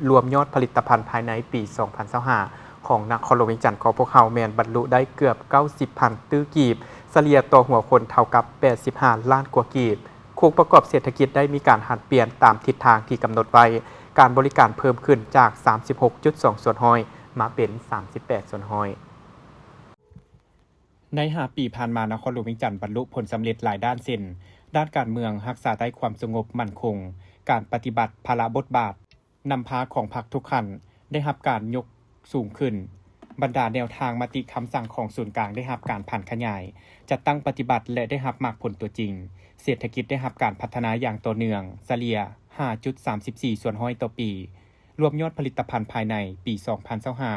ລວມຍອດຜະລິດຕະພັນພາຍໃນປີສອງພັນຊາວຫ້າ ຂອງນະຄອນຫຼວງວຽງຈັນຂອງພວກເຮົາແມ່ນບັນລຸໄດ້ເກືອບເກົ້າສິບພັນຕື້ກີບ, ສະເລ່ຍຕໍ່ຫົວຄົນເທົ່າກັບແປດສິບຫ້າລ້ານກວ່າກີບ. ໂຄງປະກອບເສດຖະກິດໄດ້ມີການຫັນປ່ຽນຕາມທິດທາງທີ່ກຳນົດໄວ້, ການບໍລິການເພີ່ມຂຶ້ນຈາກສາມສິບຫົກຈຸດສອງສ່ວນຮ້ອຍ ມາເປັນສາມສິບແປດສ່ວນຮ້ອຍ. ໃນຫ້າປີຜ່ານມາ, ນະຄອນຫຼວງວຽງຈັນບັນລຸຜົນສຳເລັດຫຼາຍດ້ານ ເຊັ່ນ ດ້ານການເມືອງ, ຮັກສາໄດ້ຄວາມສະຫງົບໝັ້ນຄົງ, ການປະຕິບັດພາລະບົດບາດນຳພາຂອງພັກທຸກຂັ້ນໄດ້ຮັບການຍົກສູງຂຶ້ນ, ບັນດາແນວທາງມະຕິຄຳສັ່ງຂອງສູນກາງໄດ້ຮັບການຜັນຂະຫຍາຍ, ຈັດຕັ້ງປະຕິບັດ ແລະ ໄດ້ຮັບໝາກຜົນຕົວຈິງ, ເສດຖະກິດໄດ້ຮັບການພັດທະນາຢ່າງຕໍ່ເນື່ອງ, ສະເລ່ຍຫ້າຈຸດສາມສິບສີ່ສ່ວນຮ້ອຍຕໍ່ປີ. ລວມຍອດຜະລິດຕະພັນພາຍໃນປີສອງພັນຊາວຫ້າ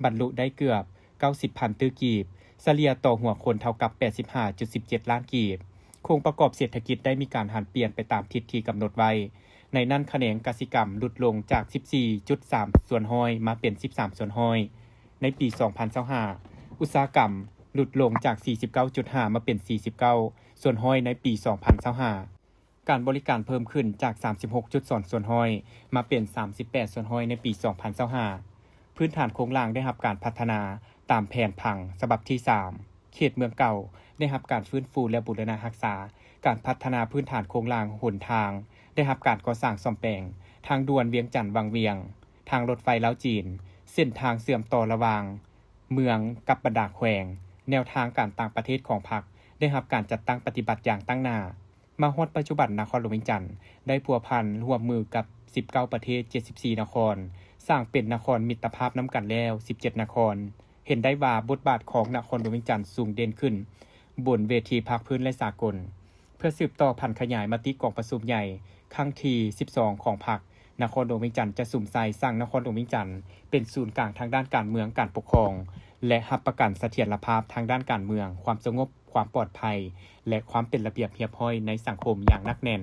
ບັນລຸໄດ້ເກືອບເກົ້າສິບພັນຕື້ກີບ, ສະເລ່ຍຕໍ່ຫົວຄົນເທົ່າກັບແປດສິບຫ້າຈຸດສິບເຈັດລ້ານກີບ. ໂຄງປະກອບເສດຖະກິດໄດ້ມີການຫັນປ່ຽນໄປຕາມທິດທີ່ກຳນົດໄວ້, ໃນນັ້ນຂະແໜງກະສິກຳຫຼຸດລົງຈາກສິບສີ່ຈຸດສາມສ່ວນຮ້ອຍ ມາເປັນສິບສາມສ່ວນຮ້ອຍໃນປີສອງພັນຊາວຫ້າ, ອຸດສາຫະກຳຫຼຸດລົງຈາກສີ່ສິບເກົ້າຈຸດຫ້າ ມາເປັນສີ່ສິບເກົ້າສ່ວນຮ້ອຍໃນປີສອງພັນຊາວຫ້າ. ການບໍລິການເພີ່ມຂຶ້ນຈາກສາມສິບຫົກຈຸດສອງສ່ວນຮ້ອຍ ມາເປັນສາມສິບແປດສ່ວນຮ້ອຍໃນປີສອງພັນຊາວຫ້າ. ພື້ນຖານໂຄງລ່າງໄດ້ຮັບການພັດທະນາຕາມແຜນຜັງສະບັບທີສາມ. ເຂດເມືອງເກົ່າໄດ້ຮັບການຟື້ນຟູ ແລະ ບູລະນະຮັກສາ. ການພັດທະນາພື້ນຖານໂຄງລ່າງຫົນທາງໄດ້ຮັບການກໍ່ສ້າງສ້ອມແປງ, ທາງດ່ວນວຽງຈັນ-ວັງວຽງ, ທາງລົດໄຟລາວ-ຈີນ, ເສັ້ນທາງເຊື່ອມຕໍ່ລະຫວ່າງເມືອງກັບບັນດາແຂວງ, ແນວທາງການຕ່າງປະເທດຂອງພັກໄດ້ຮັບການຈັດຕັ້ງປະຕິບັດຢ່າງຕັ້ງໜ້າ. ມາຮອດປັດຈຸບັນ, ນະຄອນຫຼວງວຽງຈັນໄດ້ພົວພັນຮ່ວມມືກັບສິບເກົ້າປະເທດ, ເຈັດສິບສີ່ນະຄອນ, ສ້າງເປັນນະຄອນມິດຕະພາບນຳກັນແລ້ວສິບເຈັດນະຄອນ. ເຫັນໄດ້ວ່າບົດບາດຂອງນະຄອນຫຼວງວຽງຈັນສູງເດັ່ນຂຶ້ນບົນເວທີພາກພື້ນ ແລະ ສາກົນ. ເພື່ອສືບຕໍ່ຜັນຂະຫຍາຍມະຕິກອງປະຊຸມໃຫຍ່ຄັ້ງທີສິບສອງຂອງພັກ, ນະຄອນຫຼວງວຽງຈັນຈະສຸມໃສ່ສ້າງນະຄອນຫຼວງວຽງຈັນເປັນສູນກາງທາງດ້ານການເມືອງ, ການປົກຄອງ ແລະ ຮັບປະກັນສະຖຽນລະພາບທາງດ້ານການເມືອງ, ຄວາມສະຫງົບ, ຄວາມປອດໄພ ແລະ ຄວາມເປັນລະບຽບຮຽບຮ້ອຍໃນສັງຄົມຢ່າງໜັກແໜ້ນ.